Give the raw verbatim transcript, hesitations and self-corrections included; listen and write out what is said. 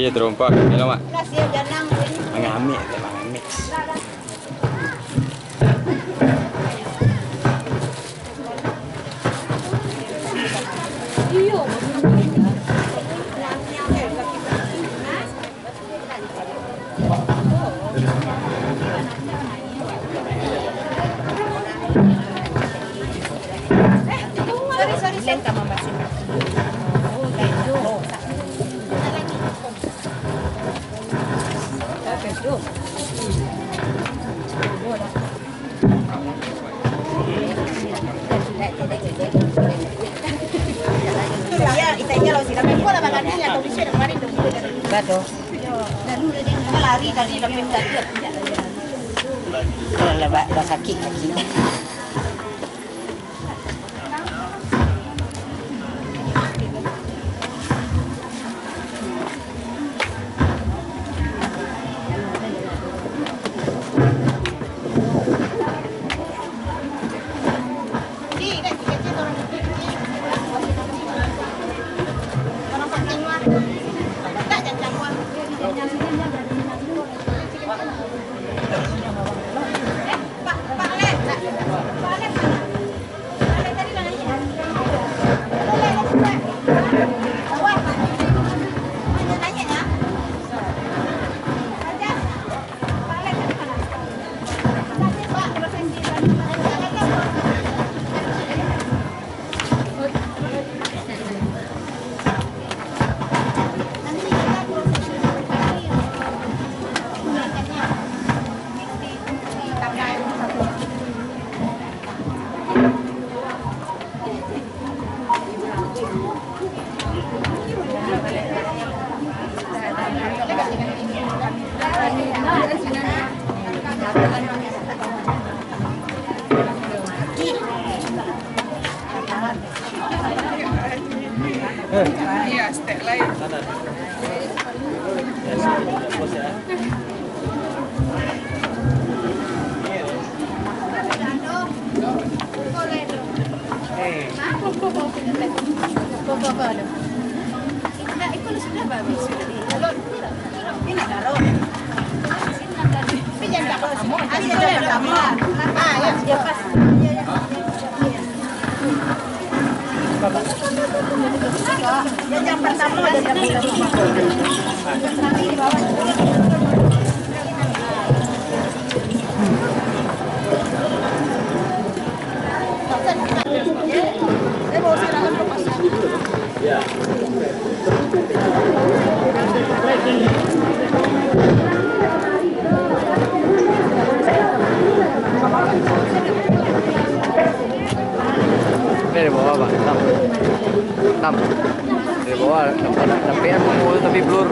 Iya, terompak. Hello, Mak. Lah, siap janang, Win. Mangamik, mangamik. Iyo. Sorry, sorry, sorry. Betul. Lari tadi, tapi minta dia. Kalau lah ba-, basakik kaki. Iya, stek lain. Dari bawah, Pak. Enam. Enam. Dari bawah, nampak, nampak, tapi blur.